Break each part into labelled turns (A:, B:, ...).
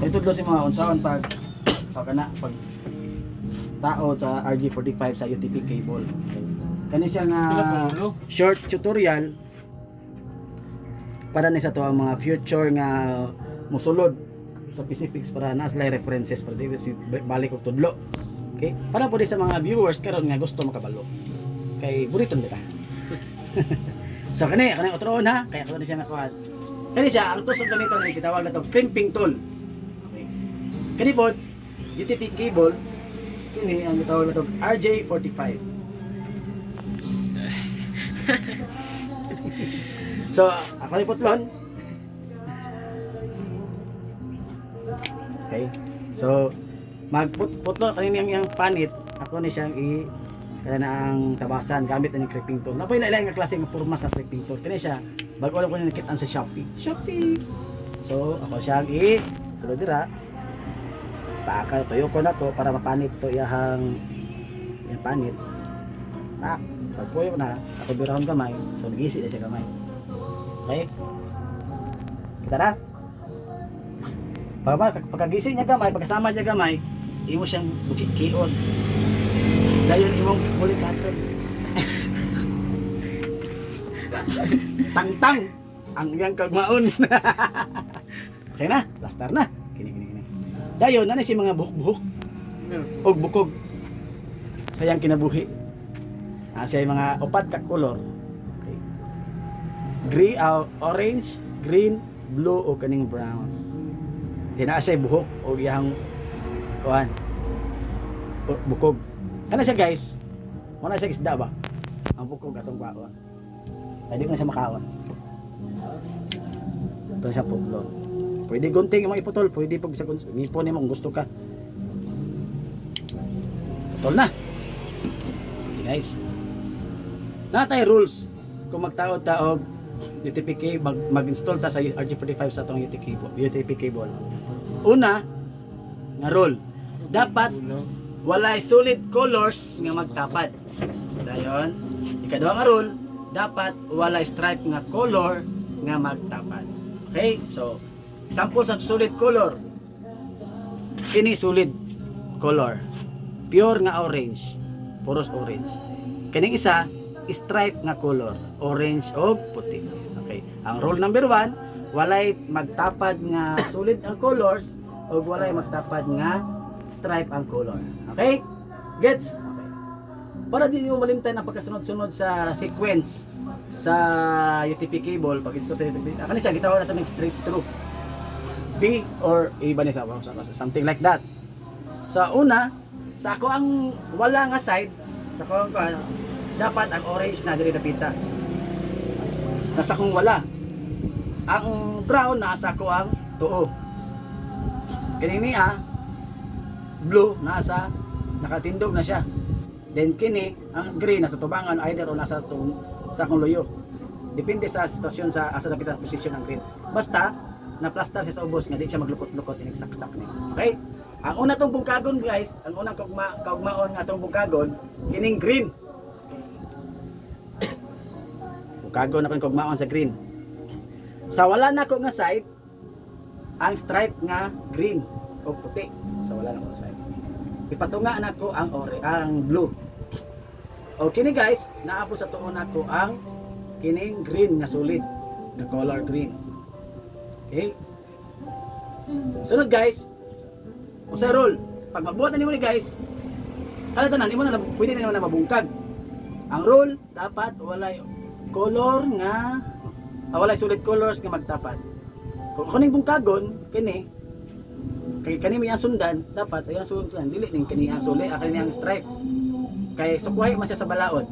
A: Itudlo sa mga unsaon pag pag kana pag tao sa RG45 sa UTP cable. Okay. Kani siya nga
B: Pila pa ulo?
A: Short tutorial para ni sa to ang mga future nga musulod sa Pacifics para na sila references para di si balik og tudlo. Okay? Para po di sa mga viewers karon nga gusto makabalo. Kay buriton bita. So kani kani utroon ha, kaya ko na siya nakuha. Kani siya ang tusok ganito ni gitawag na to crimping tool. Okay. Kani pod UTP cable, kini ang gitawag na to RJ45. So, ako ni putlon. Okay. So, magputlo kanini ang iyang panit, ako ni siyang i kaya na ang tabasan gamit na yung crimping tool. Napoy lain nga klase nga porma sa crimping tool. Kani siya, bago lang ko na nakitaan sa Shopee. Shopee. So, ako siyang i sulod dira. Paaka tuyo ko na to para mapanit to iyahang iyang panit. Pak, pagpuyo na, ako birahon gamay. So, nagisi na siya gamay. Okay? Kita na? Pagkagising niya gamay, pagkasama niya gamay, imo siyang bukikion. Dayon imong bulikaton. Tangtang ang iyang kagmaon. Okay na, lastar na. Kini kini kini. Dayon na si mga buhok-buhok og bukog sa iyang kinabuhi. Ah, siya yung mga upat ka kolor. Okay. Green, orange, green, blue o kaning brown. Di na siya buhok o iyang kuan bukog. Kana siya, guys. Wala siya isda ba? Ang bukog atong kwaon. Pwede ko na siya makaon. Ito siya putlon. Pwede gunting imong iputol, pwede pag sa ngipon nimo kung gusto ka. Putol na. Okay, guys. Natay rules kung magtaod ta og UTP cable, mag-install ta sa RG45 sa atong UTP cable, UTP cable. Una nga rule, dapat walay solid colors nga magtapad. Dayon, ikaduha nga rule, dapat walay stripe nga color nga magtapad. Okay? So, example sa solid color. Kini solid color. Pure nga orange. Puros orange. Kining isa, stripe nga color. Orange o puti. Okay. Ang rule number 1, walay magtapad nga solid ang colors o walay magtapad nga stripe ang color. Okay? Gets? Okay. Para di mo malimtan ang pagkasunod-sunod sa sequence sa UTP cable, pag install sa UTP, ah, kani siya, gitawag natin ng straight through. B or A ba niya something like that. Sa una, sa ako ang wala nga side, sa ako ang kuan, dapat ang orange na diri dapita. Nasa akong wala. Ang brown nasa ako ang tuo. Kini niya blue nasa nakatindog na siya. Then kini ang green nasa tubangan either o nasa tung, sa akong luyo. Depende sa sitwasyon sa asa dapita position ang green. Basta na-plaster siya sa ubos nga di siya maglukot-lukot inig saksak ni. Okay? Ang una tong bungkagon, guys, ang unang kaugmaon nga atong bungkagon kining green. Bungkagon akong kaugmaon sa green. Sa wala na ko nga side, ang stripe nga green o puti sa wala na ko side. Ipatunga na ko ang ang blue. O kini, guys, naapos sa tuon nako ang kining green nga solid, the color green. Okay? Sunod, guys, usa rule, pag magbuhat na nimo ni, guys, kada tanan imo na pwede na nimo na mabungkag. Ang rule, dapat walay color nga walay solid colors nga magtapat. Kung ako ning bungkagon, kini kay kani may ang sundan, dapat ay ang sundan dili ning kani ang suli, kani ang stripe. Kay sukwahi man siya sa balaod.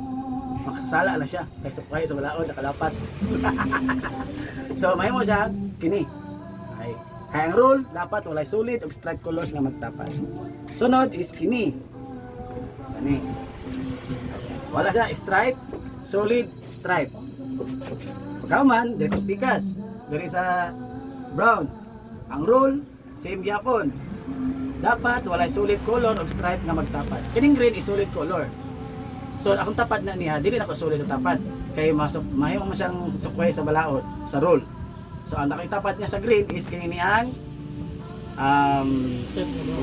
A: Makasala lang siya. Kay sukwahi sa balaod nakalapas. So mahimo siya kini. Ay, kay ang rule dapat walay solid og stripe colors nga magtapat. Sunod is kini. Kani. Wala siya stripe, solid stripe. Pagkaman, diri ko pikas. Diri sa brown. Ang rule, same gyapon. Dapat walay solid color o stripe nga magtapat. Kining green is solid color. So akong tapat na niya, dili na ko solid ang tapat. Kay masok mahimo man siyang sukway sa balaod, sa roll. So ang nakitapat niya sa green is kini niyang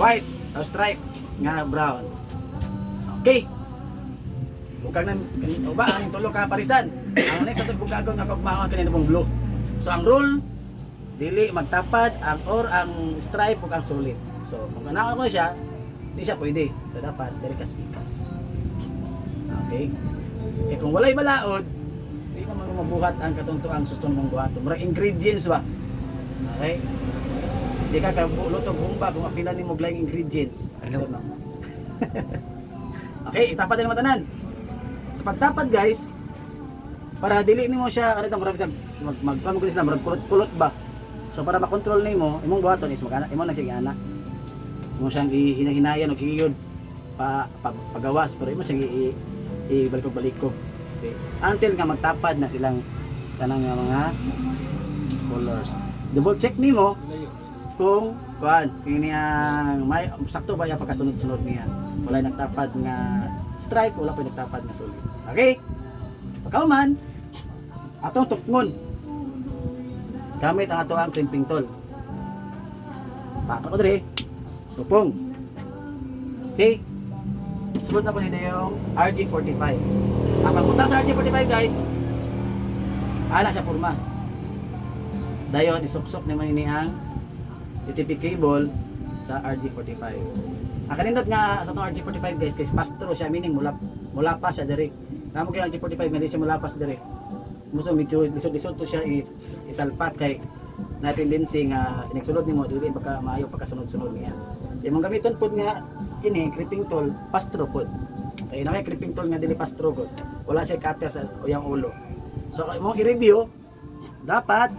A: white o stripe nga brown. Okay. Bukag nan uba ang tulo ka parisan. Ang next atong bukagon nga kaugmaon kanina pong blue. So ang rule, dili magtapad ang or ang stripe ug ang solid. So kung ganahan mo siya, di siya pwede. So dapat dili ka spikas. Okay? Kaya kung walay balaod, di mo man mabuhat ang katuntuang susto mong buhaton. Murag ingredients ba? Okay? Di ka kaluto humba kung apila nimo og laing ingredients.
B: Ano?
A: So, no? Okay, itapad na matanan. Sa pagtapad, guys, para dili nimo siya ano itong murag mag mag mag sila murag kulot-kulot ba. So para makontrol nimo, imong buhaton is magana imo na siya giana. Imo siyang ihinahinayan o giyod pa pagawas pero imo siyang i balikog-balikog. Okay. Until nga magtapad na silang tanang nga mga colors. Double check nimo kung kuan kini ang may sakto ba yung pagkasunod-sunod niya. Wala nagtapad nga stripe, wala pa nagtapad nga solid. Okay? Pagkauman, atong tukngon. Gamit ang ato ang crimping tool. Paka ko diri. Tupong. Okay? Sunod na po nito yung RG45. Ang pagbutang sa RG45, guys, ala siya purma. Dayon, isuksok naman ini ang UTP cable sa RG45. Ang kanindot nga sa itong RG45, guys, guys, pass through siya, meaning mula, mula pa siya diri. Namo kay RG45 nga di siya mula pas diri. Muso medyo lisod-lisod to siya isalpat kay na tendency nga inigsulod nimo dili baka maayo pagkasunod-sunod niya. Imong gamiton pod nga kini crimping tool, pass through pod. Okay, na may crimping tool nga dili pass through god. Wala siya cutter sa uyang ulo. So imong i-review, dapat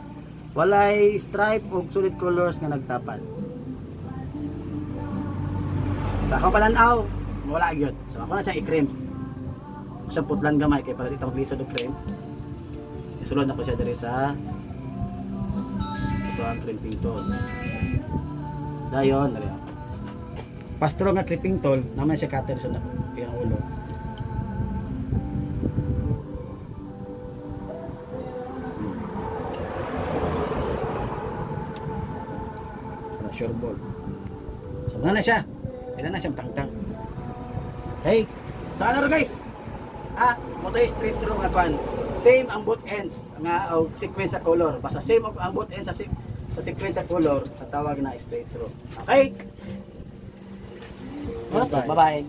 A: walay stripe o solid colors nga nagtapad. Sa akong pananaw, wala gyud. So ako na siyang i-crimp. Sa putlan gamay kay para di ta maglisod og crimp. Isulod na ko siya diri sa ito ang crimping tool. Dayon, dali. Pastro nga crimping tool, naman siya cutter sa iyang ulo. Para sure ball. So, wala na siya. Kailan na siyang tangtang. Okay? So, ano ro, guys? Ah, mo to straight through nga kwan. Same ang both ends nga og sequence sa color. Basta same ang both ends sa sequence sa color, sa tawag na straight through. Okay? Bye-bye.